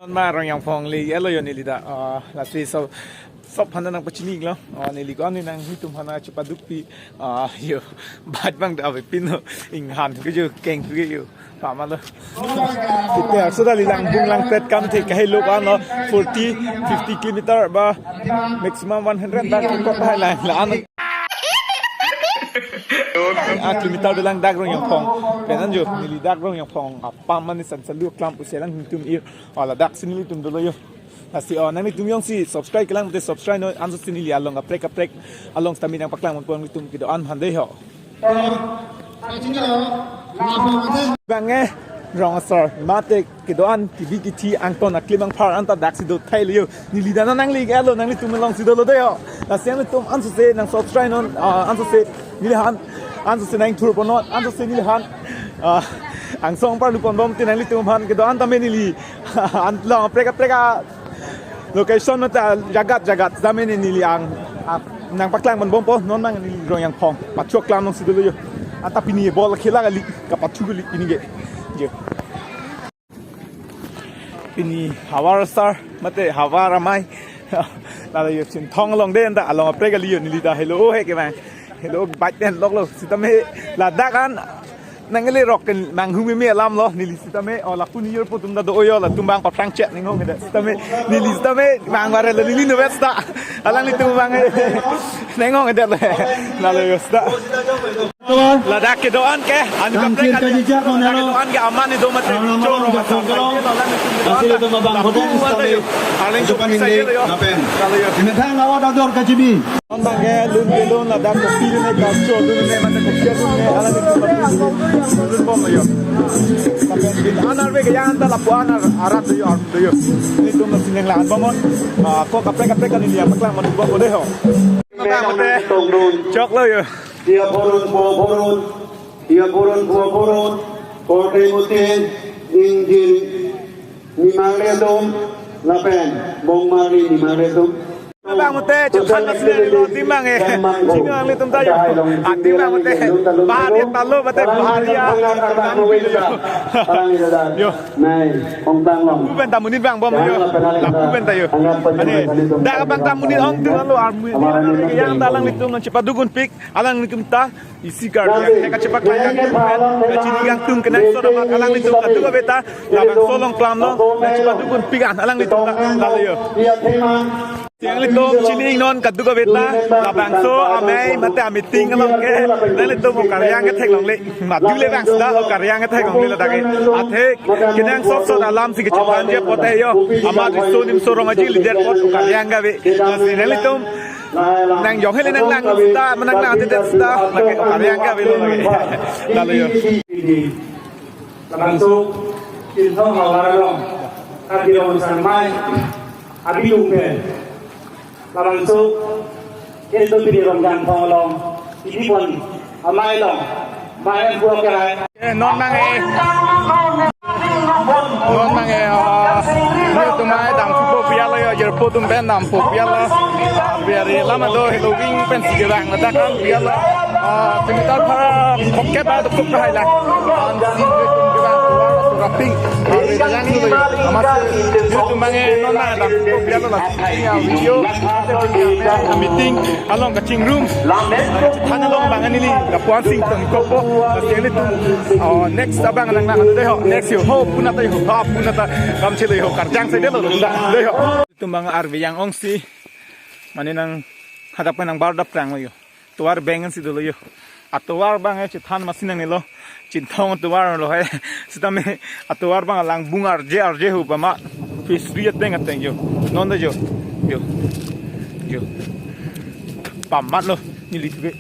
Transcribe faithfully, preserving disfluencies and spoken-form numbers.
Non ma Rongjangphong le-etlo yo neli ta. Ah, lasi sob, sob aphan nangpachini-iklo. Ah, neli ko-an nangtum aphan chepadukpi. Ah, yo. Bat abang ta avepin lo. Inghan ke yo, keng ke yo. Pamalo. Kita sudah lilang bung lang pet kam the kahelo kan lo. Forty, fifty kilometer ba maximum one hundred ta kok hai lang la-an. Ah, kilometer dolang dak Rongjangphong. Pen an yo, neli dak Rongjangphong apam mane san salu klam pusi alangtum ir. Ola dak si nelitum dolo yo. Lasi, oh, nanglitum jongsi subscribe kelang pute subscribe non, ansose neli along kaprek kaprek along sitame nangpaklang ponpo nangtum kedo-an aphan dei ho. Bang e, rong asor mate kedo-an kebi kethe angton aklim angphar anta dak si do thailo yo. Neli ta non nangli-etlo, nanglitum along si dolo dei ho. Lasi nanglitum ansose nang subscribe non, ah, ansose neli aphan, ansose nang thur pon non, ansose neli aphan, ah, angsong parlu ponbom te nanglitum aphan kedo-an tame neli an long kaprek kaprek a location mate jagat jagat tame neli ang, ah, nangpaklang ponbompo. Non ma neli Rongjangphong pachok klam along si dolo yo. Anta pini ball khela kali, kapathu kali pini ke. Yo. Pini havar sar mate havar amei. Lalo yo Chinthong along dei anta along kaprek kali yo, neli ta helo he ke bang. Helo bike stand loklo sitame ladak an nangli rok ken manghumeme alam lo neli sitame, oh, lapu ni yor po atum ta do yo, latum bang paprang chet ning hong ke sitame, neli sitame bang bare lo neli no besta. Alanglitum bang ning hong ke le. Lalo yo sita. Ladak kedo-an ke, anu kaprek kali. Ladak kedo-an ke aman ido mate. Choro mata. Asli itu mabang hotel. Arleng Jopan Inde, lapen. Lapen. Ini thang awat ador kachimi. Non bang ke lun ke lun ladak kopi lun ne kacho lun ne mate kopi lun ne alanglitum lun bom yo. Lapen bin anar ve ke yang anta lapu anar arat do yo, arat do yo. Nelitum sineng lang bom non. Ah, kok kaprek kaprek kali neli paklang ponbompo dei ho. Bang mate. Choklo yo. Dia purun, pua purun, dia purun, pua purun, korte mutin, ingjin, nimang letum, lapen, bongmari nimang letum. Bang mate, chethan na sini lo, adim bang e. Sini nanglitum ta yo. Adim bang mate, bahari ta lo mate, bahari ya. Yo. Nai, ongtang long. Lapu pen ta monit vangbom yo. Lapu pen ta yo. Ani, dak bang ta monit ongtang lo, army. Yang ta alanglitum nangchepaduk unpik. Alanglitum ta isi karjang, he kachepaklang kachini kangtung kenangsot amat alanglitum kadokave ta labangso along klam lo, nangchepaduk unpik an alanglitum ta lalo yo. Alanglitum chini-ik non kadokave ta labangso amei mate ameeting along ke alanglitum okarjang ketheklongle, madu le bang sita okarjang ketheklongle ladak ke. Athe kenangsot sot alam si kachephan je pote yo, amat riso nimso rong aji leader apot okarjang kave. Lasi nanglitum nang jong hele nang lang sita, menang lang ate sita, lake okarjang kave lo lake. Lalo yo. Labangso Chinthong havar along, Karbi Rong Asar Amei abidung pen. Labangso Chinthong pini Rongjangphong along, ini pon amei along, amei an pura ke hai. Eh, non bang e. Non bang e, ah, nelitum amei damthupo pi-etlo yo, jirpo atum pen dampo pi-etlo. Biar lama do helo wing pen si kevang ladak an pi-etlo. Ah, kilometer pharo kep ba dokok kahai la. An si nelitum kevang tovar raping. Biar yang dolo yo. Amatsi nelitum bang e, non bang damthupo pi-etlo la. Ini ya video. Meeting along kachingrum. Than along bang neli lapu-an sing tong kopo. Lasi nelitum, oh, next abang nang nang dei ho. Next yo ho, punata yo ho, punata kam chelo yo, karjang saidelo dei ho. Tum bang arve yang ongsi. Mane nang hadak pen nang bar dap krang lo yo. Tovar beng an si dolo yo. Atovar bang e chethan masi nangnelo. Chinthong atovar lo he. Sitame atovar bang alang bung arje arje ho pama. Fishery ateng ateng yo. Non ta yo. Yo. Yo. Pamatlo. Neli thuke.